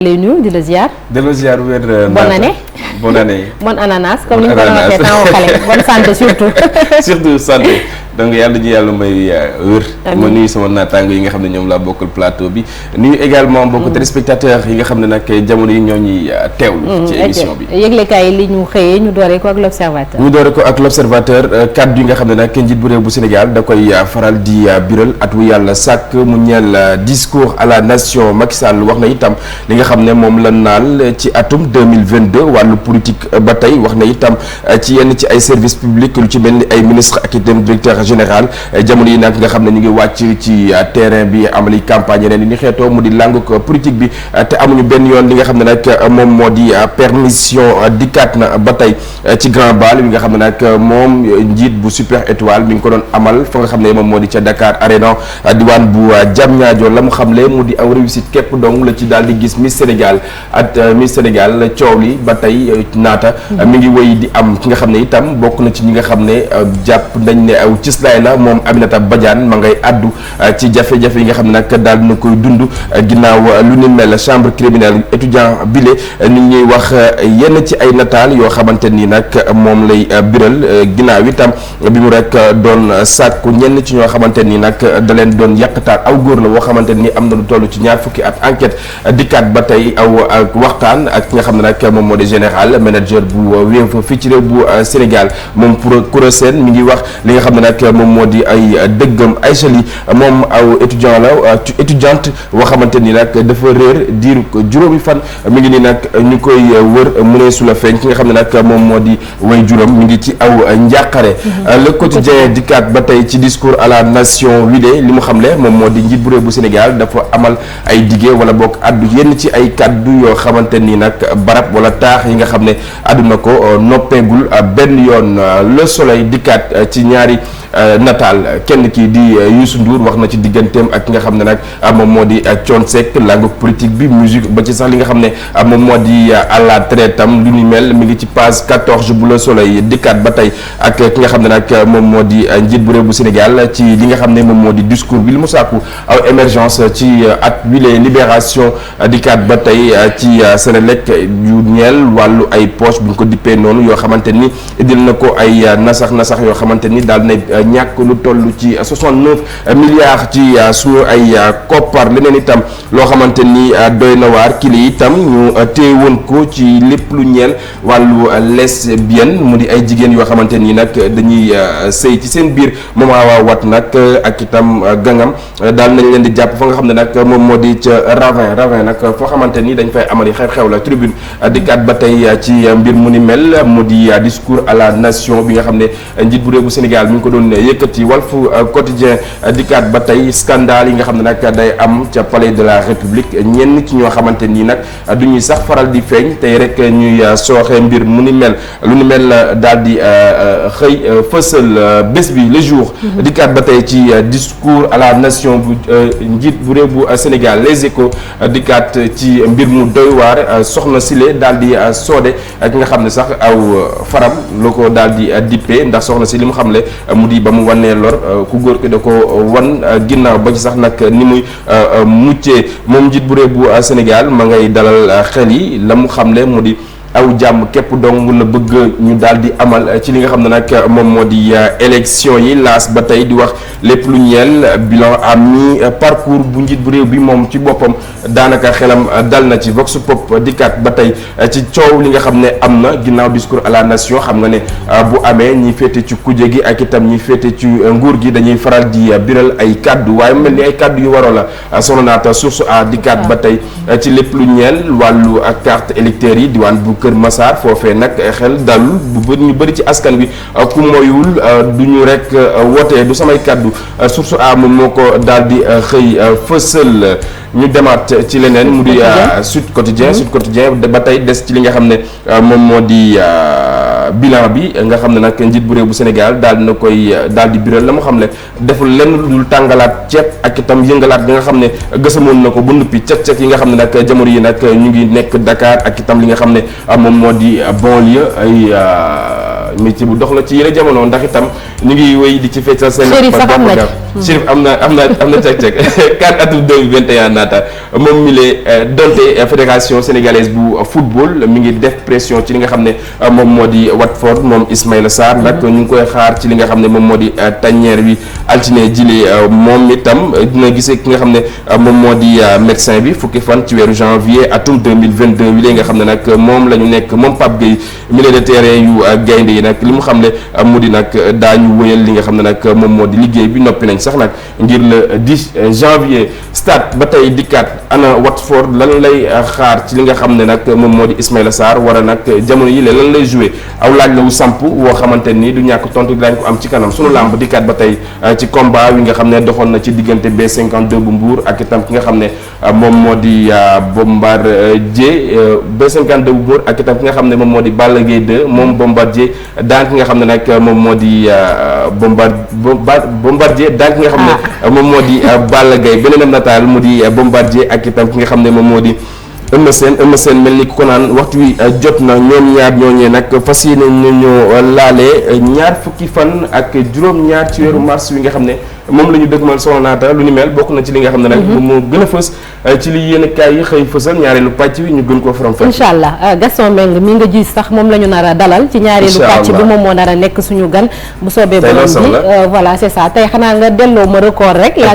lay nuyu di la ziar. de la ziar wér. bonne année. bonne année. bonne ananas comme ni ñu ko doon waxee temps xale bonne santé surtout. surtout santé donc yàlla ñu yàlla may wér. ma nuyu sama naataango yi nga xam ne ñoom laa bokkal plateau bi nuyu également mbokku téléspectateurs yi nga xam ne nag jamono yi ñoo ñuy teewlu. ci émission bi yëglekaay yi li ñu xëyee ñu dooree ko ak l'observateur. ñu dooree ko ak l'observateur kaddu yi nga xam ne nag njiit bu réew bu Sénégal da koy faral di biral at wu yàlla sàkk mu ñeel discours à la nation Macky Sall wax na itam li nga xam ne moom la naal ci atum 2022 wàllu politique ba tey wax na itam ci yenn ci ay services publics lu ci mel ni ay ministre ak itam directeur général jamono yi nag nga xam ne ñu ngi wàcc ci terrain bi amali campagne yeneen yi ni xeetoo mu di langue politique bi te amuñu benn yoon li nga xam ne nag moom moo di permission dikkaat na ba tey ci grand bal bi nga xam ne nag moom njiit bu Super Étoile mi ngi ko doon amal fa nga xam ne moom moo di ca Dakar Arena diwaan bu Diamniadio la mu xamle mu di aw réussite képp dong la ci daal di gis Miss Sénégal ak Miss Sénégal coow li ba tey naata mi ngi wéy di am ki nga xam ne itam bokk na ci ñi nga xam ne jàpp nañ ne aw cislaay la moom Aminata Badiane ma ngay addu ci jafe-jafe yi nga xam ne nag daal dina koy dund ginnaaw lu ni mel chambre criminelle étudiant bile nit ñuy wax yenn ci ay nataal yoo xamante ni nag moom lay biral ginnaaw itam bi mu rek doon sàkku ñenn ci ñoo xamante ni nag da leen doon yàqtaal aw góor la woo xamante ni am na lu toll ci ñaar fukki at enquête dikkaat ba tey aw ak waxtaan ak ki nga xam ne nag moom moo di général manager bu Wave fii ci réew bu Sénégal moom pour Koura Sène mi ngi wax li nga xam ne nag moom moo di ay dëggam Aïcha Ly moom aw étudiant la étudiante boo xamante ni nag dafa réer diiru juróomi fan mi ngi nii nag ñu koy wër mu ne su la feeñ ki nga xam ne nag moom moo di way juróom mi ngi ci aw njàqare le quotidien dikkaat ba tey ci discours à la nation wile li mu xamle moom moo di njiit bu réew bu Sénégal dafa amal ay dige wala boog addu yenn ci ay kaddu yoo xamante ni nag barab wala taax yi nga xam ne àdduna ko noppeegul benn yoon le soleil dikkaat ci ñaari nataal kenn kii di Youssou Ndour wax na ci digganteem ak ki nga xam ne nag moom moo di Thione Seck langue politique bi musique ba ci sax li nga xam ne moom moo di à la traite am lu ni mel mi ngi ci page 14 bu le soleil dikkaat ba tey ak ki nga xam ne nag moom moo di njiit bu réew bu Sénégal ci li nga xam ne moom moo di discours bi li mu sàkku aw émergence ci at wile libération dikkaat ba tey ci Senelec yu ñeel wàllu ay poche bu ñu ko dippee noonu yoo xamante ni indil na ko ay nasax yoo xamante ni daal na ñàkk lu toll ci 69 milliards ci suñu ay koppar leneen itam loo xamante ni doy na waar kili itam ñu téye woon ko ci lépp lu ñeel wàllu lesbienne mu di ay jigéen yoo xamante ni nag dañuy sëy ci seen biir moment waa wat nag ak itam gangam daal nañ leen di jàpp fa nga xam ne nag moom moo di ca ravin nag foo xamante ni dañ fay amali xew-xew la tribune dikkaat ba tey ci mbir mu ni mel mu di discours à la nation bi nga xam ne njiit bu réew bu Sénégal mi ngi ko doon yëkkati Walf Quotidien dikkaat ba tey scandale yi nga xam ne nag day am ca palais de la République ñenn ci ñoo xamante nii nag du ñuy sax faral di feeñ tey rek ñuy sooxe mbir mu ni mel lu ni mel daal di xëy fësal bés bi le jour dikkaat ba tey ci discours à la nation bu njiit bu réew bu Sénégal les échos dikkaat ci mbir mu doy waar soxna Sile daal di soode ki nga xam ne sax aw faram la ko daal di dippee ndax soxna si li mu xamle mu di ba mu wannee lor ku góor ki da ko wan ginnaaw ba ci sax nag ni muy muccee moom njiit bu réew bu Sénégal ma ngay dalal xel yi la mu xamle mu di aw jàmm képp dong la bëgg ñu daal di amal ci li nga xam ne nag moom moo di élection yi laas ba tey di wax lépp lu ñeel bilan à mi parcours bu njiit bu réew bi moom ci boppam daanaka xelam dal na ci vox pop dikkaat ba tey ci coow li nga xam ne am na ginnaaw discours à la nation xam nga ne bu amee ñi féete ci kuje gi ak itam ñi féete ci nguur gi dañuy faral di biral ay kaddu waaye mel ni ay kaddu yu waroo la sono naata source a dikkaat ba tey ci lépp lu ñeel wàllu carte électeurs yi diwaan bu Kër Massar foofee nag xel dalul bu ñu bëri ci askan wi ku moyul du ñu rek wootee du samay kaddu source a moom moo ko daal di xëy fësal ñu demaat ci leneen mu di Sud Quotidien ba tey des ci li nga xam ne moom moo di bilan bi nga xam ne nag njiit bu réew bu Sénégal daal dina koy daal di biral la mu xam ne deful lenn lu dul tàngalaat ceeb ak itam yëngalaat bi nga xam ne gësamoon na ko ba nuppi cek yi nga xam ne nag jamono yi nag ñu ngi nekk Dakar ak itam li nga xam ne moom moo di banlieue ay métier bu dox la ci yële jamono ndax itam ñu ngi wéy di ci feccal seen Chérif am na cag-cag 4 atum 2021 naata moom mi lee donte fédération sénégalaise bu football mi ngi def pression ci li nga xam ne moom moo di Watford moom Ismaïla Sarr nag ñu ngi koy xaar ci li nga xam ne moom moo di tanière bi altine jile moom itam dina gisee ki nga xam ne moom moo di médecin bi fukki fan ci weeru janvier atum 2022 bi léegi nga xam ne nag moom la ñu nekk moom Pape Gueye milieu de terrain yu gaynde yi nag li mu xam ne mu di nag daañu wëyal li nga xam ne nag moom moo di liggéey bi noppi nañ sax nag ngir le 10 janvier stade ba tey dikkaat ana Watford lan lay xaar ci li nga xam ne nag moom moo di Ismaïla Sarr wala nag jamono yi lan lay joué aw laaj la wu samp woo xamante ni du ñàkk tontu daañu ko am ci kanam sunu làmb dikkaat ba tey ci combat wi nga xam ne doxoon na ci diggante B52 bu Mbour ak itam ki nga xam ne moom moo di Bombardier B52 bu Mbour ak itam ki nga xam ne moom moo di Balla Gaye 2 moom Bombardier daan ki nga xam ne nag moom moo di Bombardier daan ki nga xam ne moom moo di Balla Gaye beneenam nataal mu di Bombardier ak itam ki nga xam ne moom moo di Eumeu Sène mel ni ku ko naan waxtu wi jot na ñoom ñaar ñooñee nag fas yéene ñoo laalee ñaar fukki fan ak juróom-ñaar ci weeru mars wi nga xam ne moom la ñu dëgmal Soxna Naata lu ni mel bokk na ci li nga xam ne nag moom moo gën a fës ci li yéen kaay yi xëy fësal ñaareelu pàcc bi ñu gën koo faram fàcce. incha allah Gaston Mbengue mi nga gis sax moom la ñu nar a dalal ci ñaareelu pàcc bi moom moo nar a nekk suñu gan bu soobee borom bi voilà c'est ça tey xanaa nga delloo ma record rek laaj